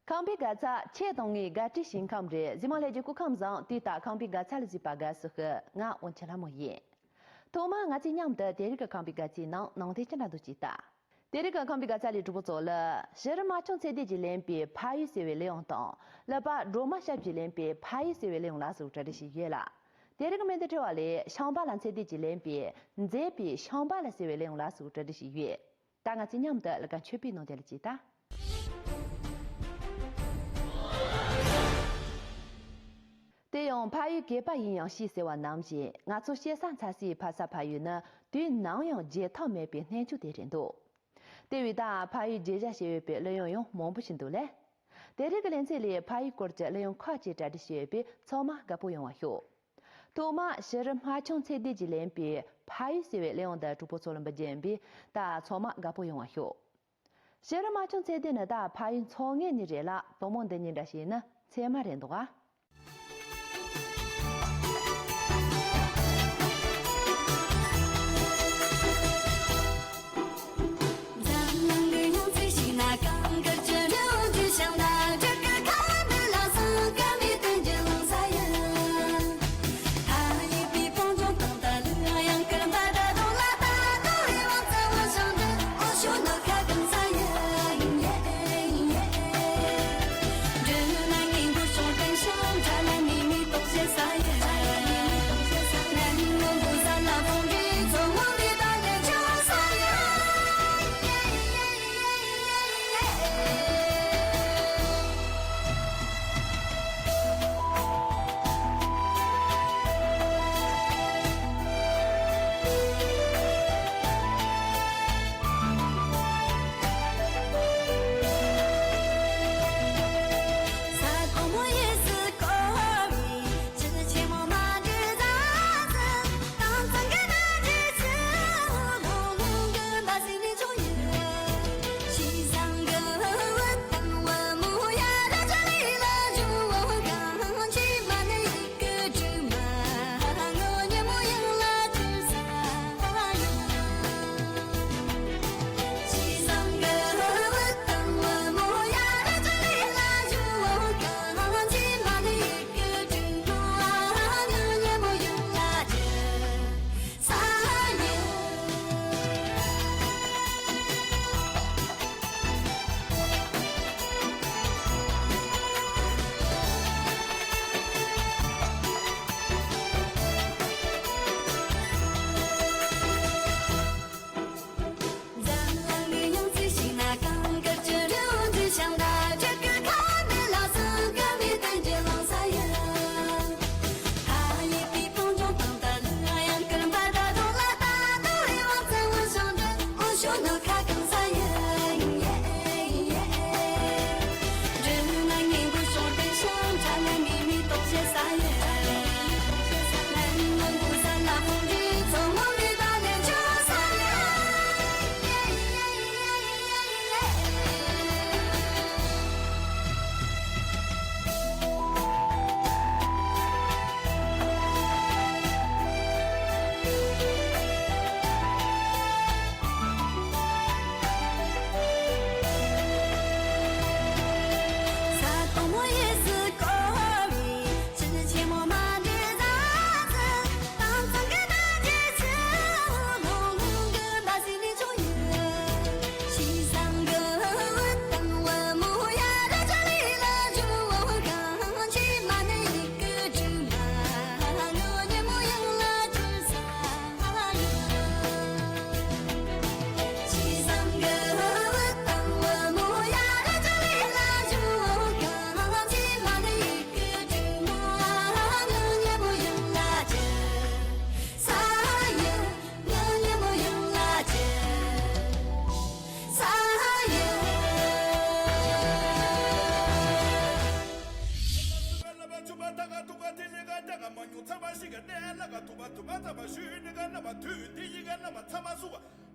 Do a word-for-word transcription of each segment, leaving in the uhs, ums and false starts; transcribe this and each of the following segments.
ཁང་པའི་དགའ་ཚལ་ཁྱེད་དང་ངའི་དགའ་སྤྲོའི་ཞིང་ཁམས་རེད། གཟིགས་མོ་ལྷན་རྒྱས་སྐུ་ཁམས་བཟང་། དུས་ལྟར་ཁང་པའི་དགའ་ཚལ་ལ་གཟིགས་པ་དགའ་བསུ་ཞུ། ང་དབང་ཆེན་ལྷ་མོ་ཡིན། ཐོག་མར་ང་ཚོས་མཉམ་དུ་དེ་རིང་གི་ཁང་པའི་དགའ་ཚལ་ནང་ནང་དོན་ཅི་འདྲ་འདུག་ཅིག་ལྟ། དེ་རིང་གི་ཁང་པའི་དགའ་ཚལ་ལས་གྲོགས་པོ་ཚོ་ལ་ཞི་རི་རྨ་ཆུང་ཚེ་བརྟན་གྱིས་ལེན་པའི་ཕ་ཡུལ་ཟེར་བའི་གླུ་དབྱངས་དང་། ཀླུ་པ་སྒྲོལ་མ་ཞབས་ཀྱིས་ལེན་པའི་ཕ་ཡུལ་ཟེར་བའི་གླུ་དབྱངས་ལ་སོགས་གྲ་སྒྲིག་བྱས་ཡོད་ལ། དེ་རིང་གི་སྨོན་འདུན་དྲི་བ་ལས་ཤངས་པ་ལ་ཚེ་བརྟན་གྱིས་ལེན་པའི་མཛེས་པའི་ཤངས་པ་ལ་ཟེར་བའི་གླུ་དབྱངས་ལ་སོགས་གྲ་སྒྲིག་བྱས་ཡོད། ད་ང་ཚོས་མཉམ་དུ་གླུ་གར་མཆོད་པའི་ནང་དོན་ལ་གཟིགས་ལྟ། དེ་ཡང་ཕ་ཡུལ་གད་པ་ཡིན་ཡང་ཤེས་ཟེར་བ་ནང་བཞིན། ང་ཚོ་སྐྱེས་ས་འཚར་སའི་ཕ་ས་ཕ་ཡུལ་ནི་དུས་ནམ་ཡང་བརྗེད་ཐབས་མེད་པའི་གནས་མཆོག་དེ་རེད་འདུག་དེ་བས་ད་ཕ་ཡུལ་བརྗོད་བྱ་བྱས་ཡོད་པའི་གླུ་དབྱངས་ཡང་མང་པོ་ཞིག་འདུག་ལ། དེ་རིང་གི་ལེ་ཚན་ལས་ཕ་ཡུལ་སྐོར་གྱི་གླུ་དབྱངས་ཁག་ཅིག་གྲ་སྒྲིག་བྱས་ཡོད་པས་ཚང་མ་དགའ་པོ་ཡོང་བ་ཤོག་ཐོག་མར་ཞི་རི་རྨ་ཆུང་ཚེ་བརྟན་གྱིས་ལེན་པའི་ཕ་ཡུལ་ཟེར་བའི་གླུ་དབྱངས་འདི་གྲོགས་པོ་ཚོ་ལ་འབུལ་རྒྱུ་ཡིན་པས་ད་ཚང་མ་དགའ་པོ་ཡོང་བ་ཤོག་ཞི་རི་རྨ་ཆུང་ཚེ་བརྟན་ནི་ད་ཕ་ཡུལ་མཚོ་སྔོན་ནས་རེད་ལ། བུ་མོ་འདི་གཉིས་འདྲ་བྱས་ན་ཚད་མ་རེད་འདུག་ཨ།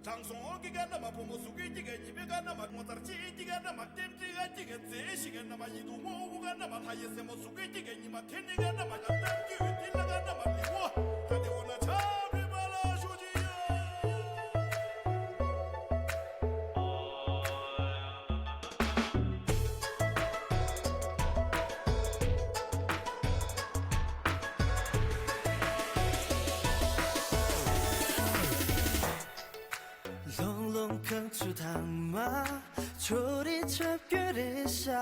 དྲང་སྲོང་གི་ག་ན་མ་ཕོ་མོ་སུ་གི་གི་ག་ཉི་མའི་ག་ན་མ་ངོ་མཚར་ཅན་གྱི་ག་ན་མ་རྟེན་འབྲེལ་ག་གི་ག་མཛེས་ཤིང་ག་ན་མ་ཡིད་དུ་འོང་བའི་ག་ན་མ་ལྷ་ཡི་སྲས་མོ་སུ་གི་གི་ག་ཉི་མ་དེ་ནི་ག་ན་མ་ག་ཏམ་གྱི་དེ་ལ་ག་ན་མ་མི་འོ་ད་དེ་འོ་ན་ཆ་བི་མ་ལ་ཞུ་ཅི་ཡ། གངས་ཆུ་དྭངས་མ་ཁྱོད་རི་ཆབ་ཀྱི་རེ་ཤ།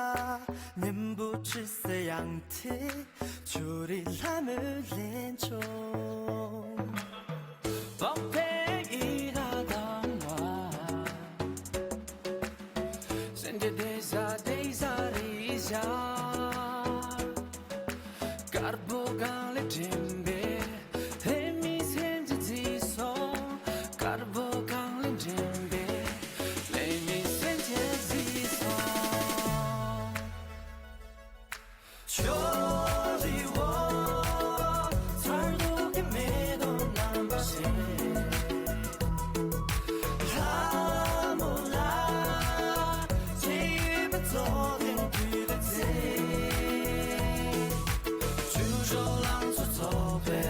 ཉིན་བུ་ཁྲི་སེ་ཡང་ཐི་ཁྱོད་རི་ལྷ་མོའི་ལན་ཆོ། བག་ཕེ་ཡི་ར་དང་བ། སེང་གེ་དེ་ས་དེ་ས་རི་ཤ། དཀར་པོ་གང་ལས་དྲན་པའི། ལྷད་མེད་སེམས་ཀྱི་རྩིས་སོ། དཀར་པོ་གང་ལས་དྲན་པའི། ལྷད་མེད་སེམས་ཀྱི་རྩིས་སོ། ཁྱོད་རི་བོ། མཚར་སྡུག་གི་མེ་ཏོག་རྣམ་པར་བཞད། ལྷ་མོ་ལ། ཁྱེད་ཡོད་པའི་རྫོགས་ལྡན་དུས་ཀྱི་ཚེ། ཆུ་སྒྲོ་ལང་ཚོ་ཚོགས་པའི།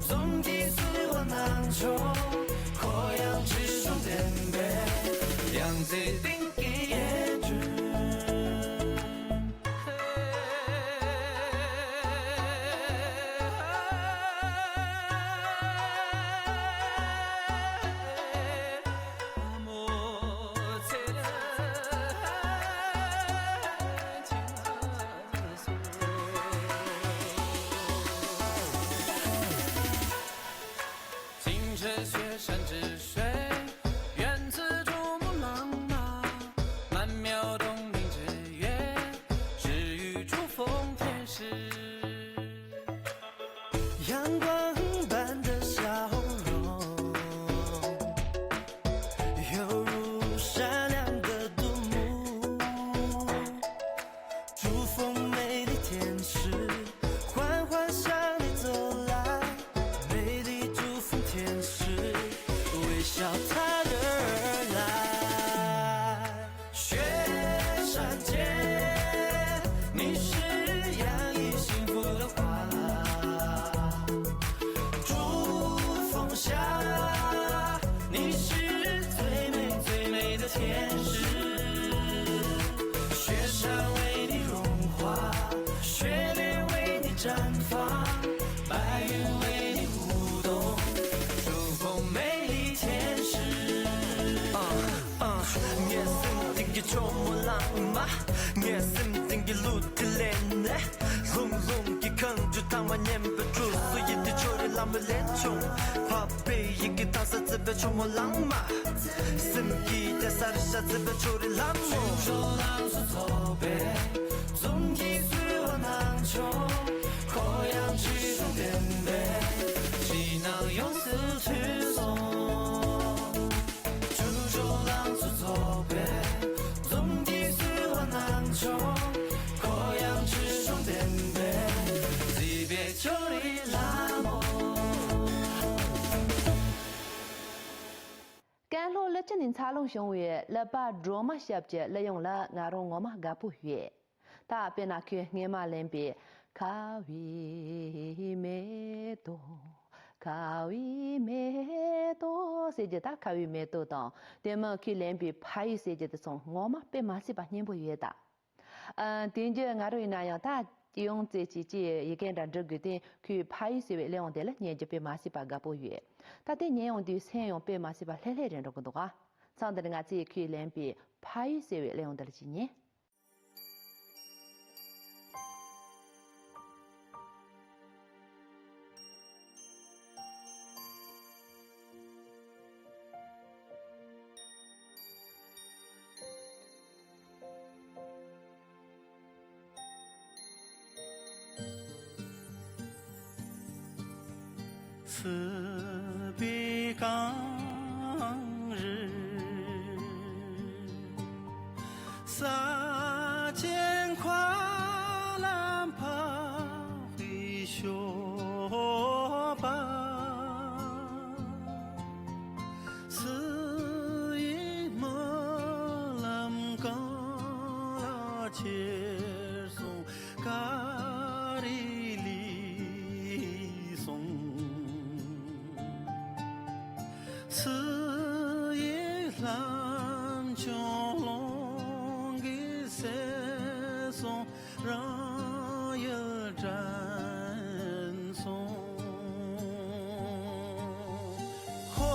འཛུམ་གྱིས་བསུ་བ་གནང་ཆོག་ཁོ་ཡང་ཁྲི་སྲོང་ལྡན་པའི། ཡང་རྩེ་གཏིང་གི་གཡས་གཡོན། ངའི་སེམས་གཏིང་གི་ཆུ་མོ་གླང་མ། ངའི་སེམས་གཏིང་གི་གླུ་དེ་ལེན་ནས། ལྷུང་ལྷུང་གི་གངས་ཆུ་དྭངས་མ་མཉམ་པའི་གྲུ་སུ་ཡི་དེ་ཆོ་རི་ལམ་བུ་ལེན་ཆུང་། ཕ་པའི་ཡི་གེ་དྭངས་ས་བརྩེ་བའི་ཆུ་མོ་གླང་མ། སེམས་ཀྱི་དེ་ས་རི་ཤ་བརྩེ་བའི་ཆོ་རི་ལམ་མོ། ཆུ་ལམ་སུ་ཚོགས་པའི་འཛུམ་གྱིས་བསུ་བ་གནང་ཆོག་ཁོ་ཡང་ཁྲི་སྲོང་ལྡན་པའི་ཕྱི་ནང་ཡོངས་སུ་ཐོས་སོང་། ཆུ་སྒྲོ་ལང་ཚོ་ཚོགས་པའི་འཛུམ་གྱིས་བསུ་བ་གནང་ཆོག་ཁོ་ཡང་ཁྲི་སྲོང་ལྡན་པའི་བརྩེ་བའི་ཆོ་རི་ལ་མོ། ཀན་ལྷོ་ཀླུ་ཆུ་ནས་འཚར་ལོངས་བྱུང་བའི་ཀླུ་པ་སྒྲོལ་མ་ཞབས་ཀྱི་གླུ་དབྱངས་ལ་ང་རང་ངོ་མ་དགའ་པོ་ཡོད། ད་དཔེར་ན་ཁོས་སྔས་མ་ལེན་པའི་ཁ་བའི་མེ་ཏོག་ཁ་བའི་མེ་ཏོག་ཟེར་གྱི་ད་ཁ་བའི་མེ་ཏོག་དང་དེ་མིན་ཁོས་ལེན་པའི་ཕ་ཡུལ་ཟེར་གྱི་དེ་ཚོ་ངོ་མ་དཔེ་མ་སྲིད་པ་སྙན་པོ་ཡོད་ད། ཨ། དེང་རྒྱུ་ང་རང་ཡིན་ན་ཡང་ད་ཡོང་ཙེ་ཅི་ཅི་ཡི་གེ་འདྲ་འབྲི་དགོས་དེ་ཁོས་ཕ་ཡུལ་ཟེར་བའི་གླུ་དབྱངས་དེ་ལ་ཉན་རྒྱུ་དཔེ་མ་སྲིད་པ་དགའ་པོ་ཡོད། ད་དེ་ཉན་ཡོང་དུས་སེམས་ཡང་དཔེ་མ་སྲིད་པ་ལྷོད་ལྷོད་རེད་འགྲོ་གི་འདུག་ག་མཚམས་འདིར་ང་ཚོས་ཁོས་ལེན་པའི་ཕ་ཡུལ་ཟེར་བའི་གླུ་དབྱངས་འདི་ལ་ཅིག་ཉན། སྲིད་པའི་གངས་རི་ས་ཆེན་མཁའ་ལ་འཕགས་པའི་ཞོགས་པ། བསིལ་བའི་རྨི་ལམ་གང་ལ་ཁྱེར་སོང་། ག་རེ་ལུས་སོང་། བསིལ་བའི་ལྷམ་ཆུང་རླུང་གིས་བསལ་སོང་། རང་ཡུལ་དྲན་སོང་། ཧོ།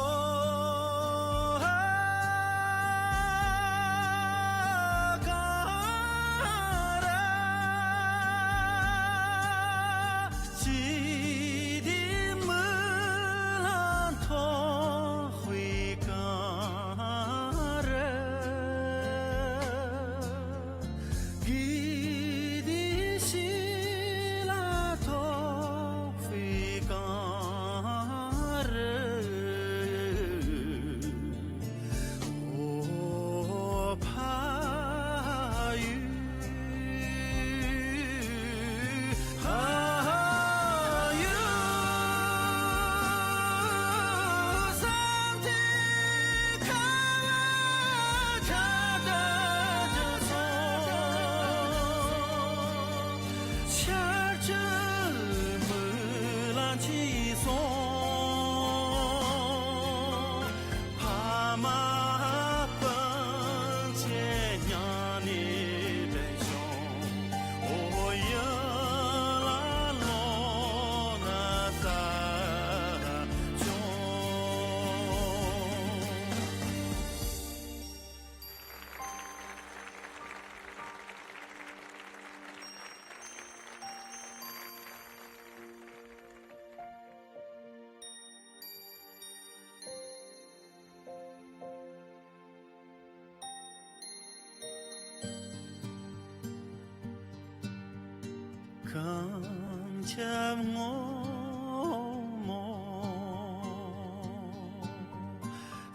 གངས་ཆབ་སྔོན་མོ།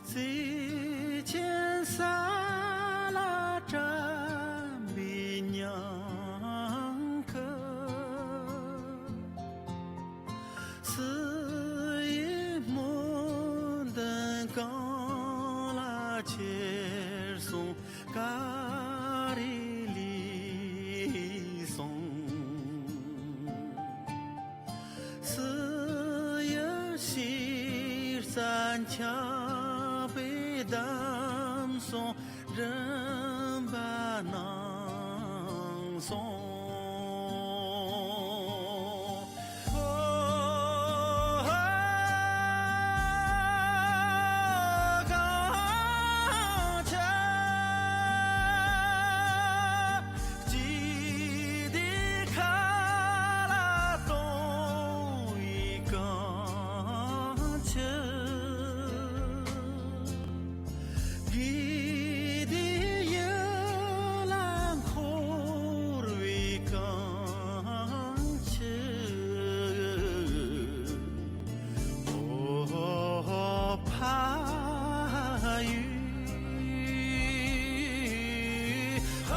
བརྩེ་ཆེན་ས་ལ་བཀྲམ་པའི་ཉང་ཁུ། བསིལ་བའི་སྨོན་འདུན་གང་ལ་ཁྱེར་སོང་། ག་རེ་ལས་སོང་། བསིལ་ཡུལ་ཕྱི་རྩྭ་འཁྱགས་པས་བསྡམས་སོང་། རིམ་པ་ནང་སོང་། དགེ་སྡིག་ཡུལ་ལ་འཁོར་བའི་གངས་ཆུ། འོ་ཕ་ཡུལ། ཕ་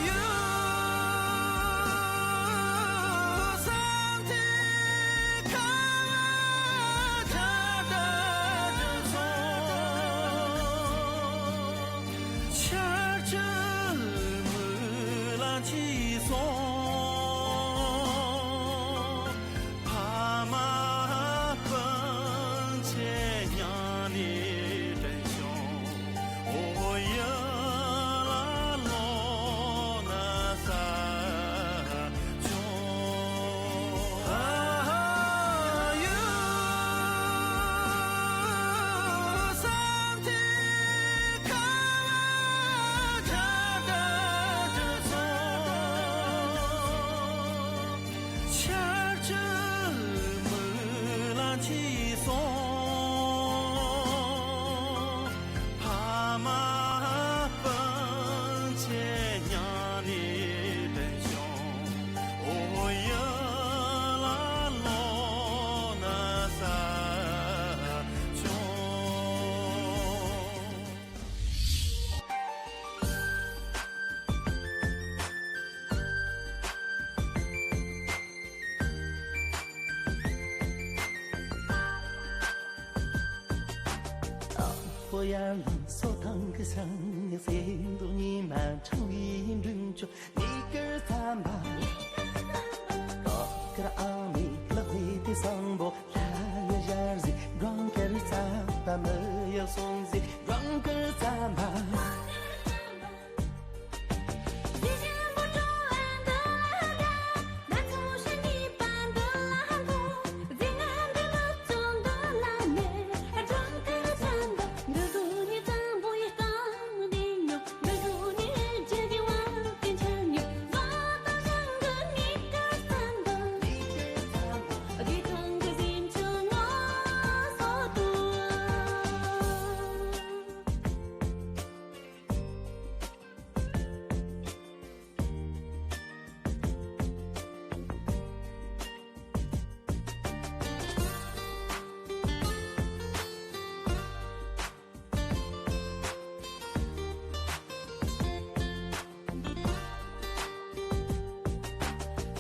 ཡུལ། ཆར་ཆུ་སྨོན་ལམ་གྱིས་སོང་། ཕ་མ་སྤུན་མཆེད་མྱ་ངན་དྲན་བྱུང་། འོ་ཡུལ་ལ་ལོག་ན་ས་ཆུང་། ཨ་ཡུལ་བསམ་དེ་ཁ་བ་ཁ་བ་དུ་སོང་། ཆར་ཆུ་སྨོན་ལམ་གྱིས་སོང་། ཕ་མ་སྤུན་མཆེད་མྱ་ངན་དྲན་བྱུང་། འོ་ཡུལ་ལ་ལོག་ན་ས་ཆུང་། ཕོ་ཡར་ལངས་སོ་ཐང་གི་སང་ཉི་ཟེར་འདུག་ཉི་མ་འཕྲང་བའི་འགྲུལ་ཆོག་ཉི་དཀར་ཚན་པ། ཀོ་ཀར་ཨ་མའི་ལག་ཟེར་དེ་བཟང་པོ་ལྷ་ཡི་ཞལ་ཟེར་སྒྲོང་དཀར་ཚན་པ་མི་ཡག་སོང་ཟེར་སྒྲོང་དཀར་ཚན་པ།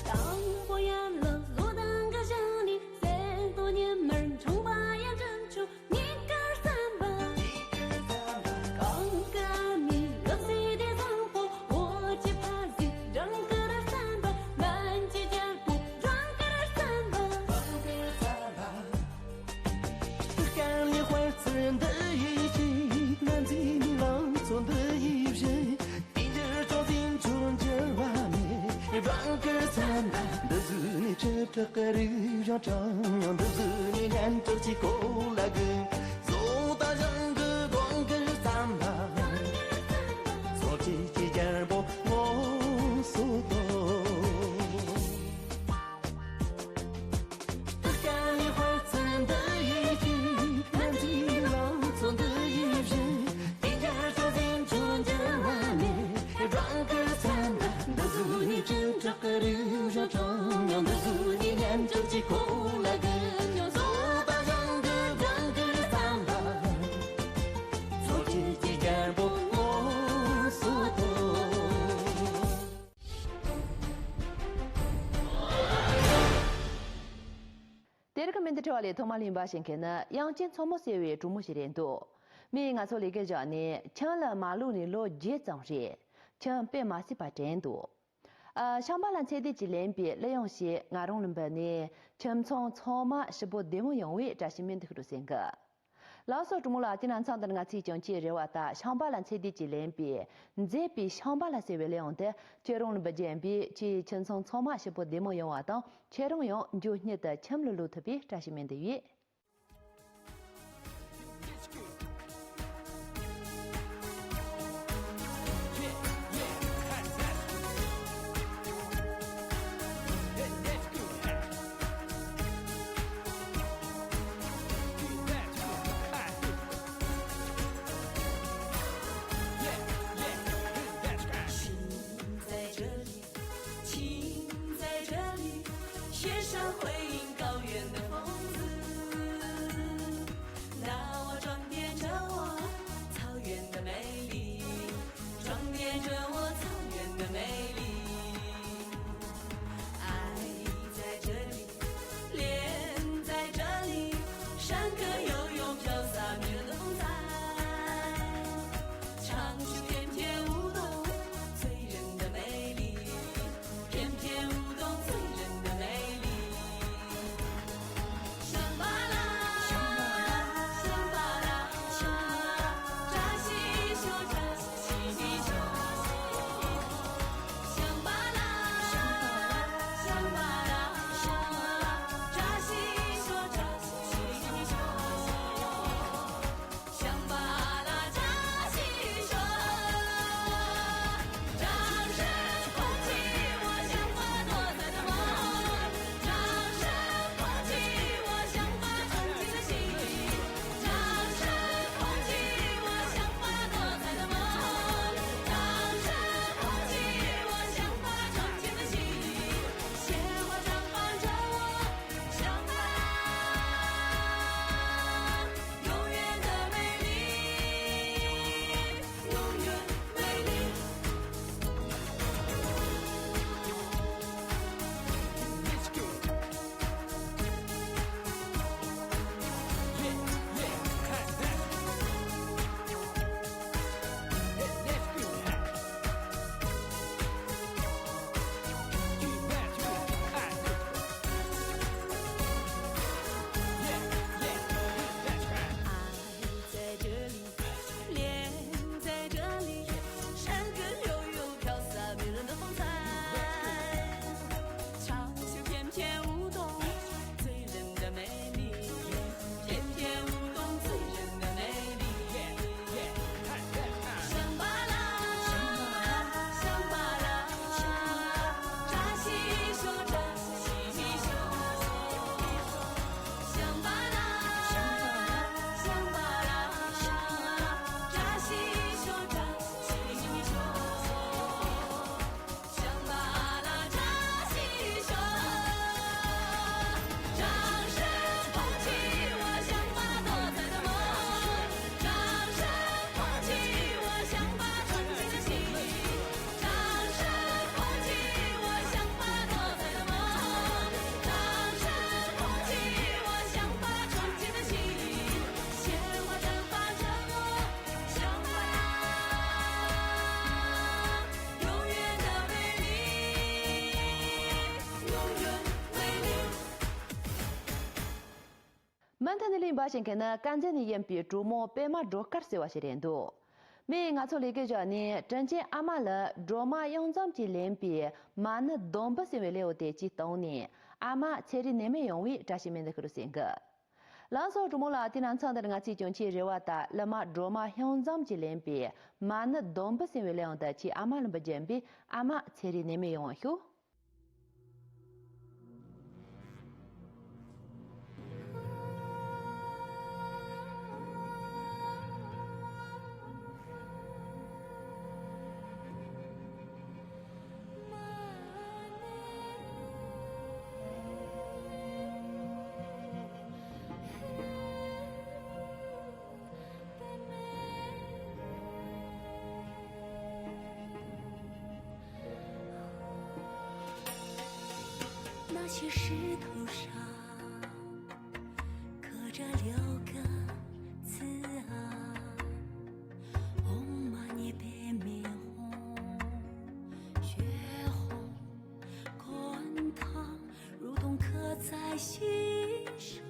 དང་པོ་ཡར་ལ་བཟོ་དང་ག་ཞང་ནི་སེམས་དོ་ཉི་མར་འཕྲང་པ་ཡང་འགྲིམ་ཆུ། ཉི་དཀར་ཚན་པ། གང་ག་མི་ལག་སི་དེ་བཟང་པོ་འོ་ཅི་ཕ་ཟི་སྦྲང་དཀར་ཚན་པ། མན་ཅི་རྒྱལ་པོ་སྦྲང་དཀར་ཚན་པ། དཀར་ལི་དཔལ་བརྩེ་འདི་ཡི་ཆེད། ང་འཛིན་ནི་ལང་ཚོ་འདི་ཡི་བཞིན། དེ་འགྱུར་ཅུང་ཟིན་ཆུར་འགྱུར་བ་མེད། སྦྲང་དཀར་ཚན་པ། འདི་བཟོས་ནས་ཁྲི་ཕྲག་གི་རིག་གཞུང་དྲངས། འདི་བཟོས་ནས་སྙན་གྲགས་ཀྱི་གོ་ལ་གི་བཟོ་ལྟ་ཞང་གི་སྒྲོང་དཀར་ཚན་པ། སོ་སྐྱེས་ཀྱི་རྒྱལ་པོ་ངོ་སོ་དོ། དཀར་ལི་དཔལ་བརྩེ་འདི་ཡི་ཆེད། ང་འཛིན་ལང་ཚོ་འདི་ཡི་བཞིན། དེ་འགྱུར་ཅུང་ཟིན་ཆུར་འགྱུར་བ་མེད། སྦྲང་དཀར་ཚན་པ། འདི་བཟོས་ནས་ཁྲི་ཕྲག་གི་རིག་ དེ་རིང་གི་སྨན་བསྡུར་དྲི་བ་ལས་ཐོག་མར་གླེང་བ་ཞིག་མཁན་ནི་དབྱངས་ཅན་མཚོ་མོ་ཟེར་བའི་གྲོགས་མོ་ཞིག་རེད་འདུག་མིས་ང་ཚོ་ལས་ཀའི་བཞག་ནས་ཁྱིམ་ལ་མ་ལོག་ནས་ལོ་བརྒྱད་ཙམ་རེད། ཁྱིམ་དཔེ་མ་སྲིད་པ་དྲན་འདུག་ཨ། ཤམ་བྷ་ལ་ཚེ་བརྟན་གྱིས་ལེན་པའི་གླུ་དབྱངས་ཤིག་ང་རང་ལ་འབུལ་ནས་ཁྱིམ་ཚང་ཚང་མ་ཞིབ་པོ་བདེ་མོ་ཡོང་བའི་བཀྲ་ཤིས་སྨོན་འདུན་ཞུ་རོགས་ཟེར་གི། ལགས་སོ། གྲོགས་མོ་ལགས། དེ་ན་མཚམས་འདིར་ང་ཚོས་ཀྱང་ཁྱེད་རེ་བ་ལྟར་ཤམ་བྷ་ལ་ཚེ་བརྟན་གྱིས་ལེན་པའི་མཛེས་པའི་ཤམ་བྷ་ལ་ཟེར་བའི་གླུ་དབྱངས་དེ་ཁྱེད་རང་ལ་འབུལ་རྒྱུ་ཡིན་པས། ཁྱེད་ཁྱིམ་ཚང་ཚང་མ་ཞིབ་པོ་བདེ་མོ་ཡོང་བ་དང་། ཁྱེད་རང་ཡང་མགྱོགས་མྱུར་དུ་ཁྱིམ་ལ་ལོག་ཐུབ་པའི་བཀྲ་ཤིས་སྨོན་འདུན་ཡོད། མུ་མཐུད་ནས་གླེང་བ་ཞིག་མཁན་ནི་དཀར་མཛེས་ནས་ཡིན་པའི་གྲོགས་མོ་པད་མ་སྒྲོལ་དཀར་ཟེར་བ་ཞིག་རེད་འདུག་མིས་ང་ཚོ་ལས་ཀའི་བཞག་ནས་དྲིན་ཆེན་ཨ་མ་ལ་སྒྲོལ་མ་གཡང་འཛོམས་ཀྱིས་ལེན་པའི་མ་ཎི་སྡོམ་བུ་ཟེར་བའི་གླུ་དེ་ཅིག་བཏང་ནས་ཨ་མ་ཚེ་རིང་ནད་མེད་ཡོང་བའི་བཀྲ་ཤིས་སྨོན་འདུན་ཞུ་རོགས་ཟེར་གི། ལགས་སོ། གྲོགས་མོ་ལགས། དེ་ན་མཚམས་འདིར་ང་ཚོས་ཀྱང་ཁྱེད་རེ་བ་ལྟར་གླུ་མ་སྒྲོལ་མ་གཡང་འཛོམས་ཀྱིས་ལེན་པའི་མ་ཎི་སྡོམ་བུ་ཟེར་བའི་གླུ་དེ་ཁྱེད་ཨ་མ་ལ་འབུལ་རྒྱུ་ཡིན་པས། ཨ་མ་ཚེ་རིང་ནད་མེད་ཡོང་བ་ཞུ། 这石头上刻着六个字啊，唵嘛呢叭咪吽，血红滚烫，如同刻在心上。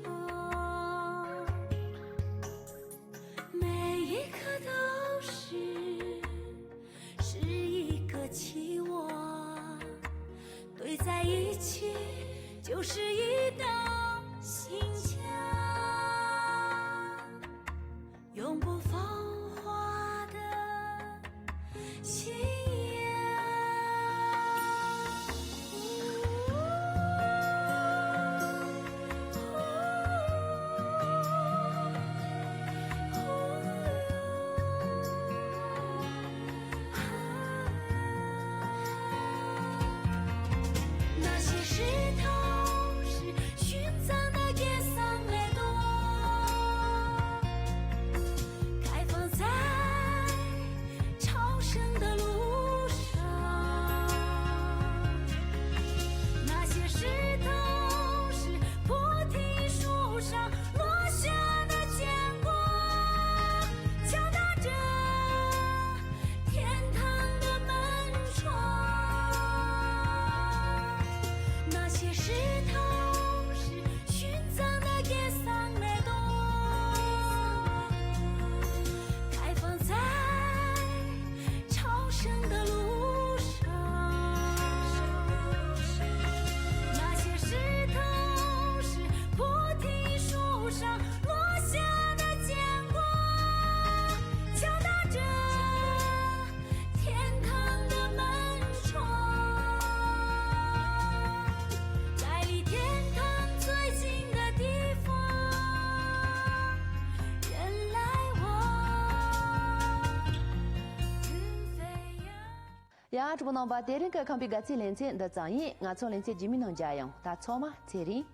每一刻都是，是一个期望，堆在一起就是一道心墙，永不风化的信仰。那些石头是殉葬的给桑雷多，开放在朝圣的路上。那些石头是菩提树上落下的坚果，敲打着天堂的门窗。那些石头是殉葬的给桑雷多，开放在朝圣的路上。那些石头是菩提树上落下的坚果，敲打着天堂的门窗。在离天堂最近的地方，人来往云飞扬。ཡང་གྲོགས་པོ་རྣམ་པ། དེ་རིང་གི་ཁམས་པའི་དགའ་ཚལ་ལེ་ཚན་འདི་ཙམ་ཡིན། ང་ཚོ་ལེ་ཚན་རྗེས་མའི་ནང་མཇལ་ཡོང་། ད་ཚང་མ་ཚེ་རིང་།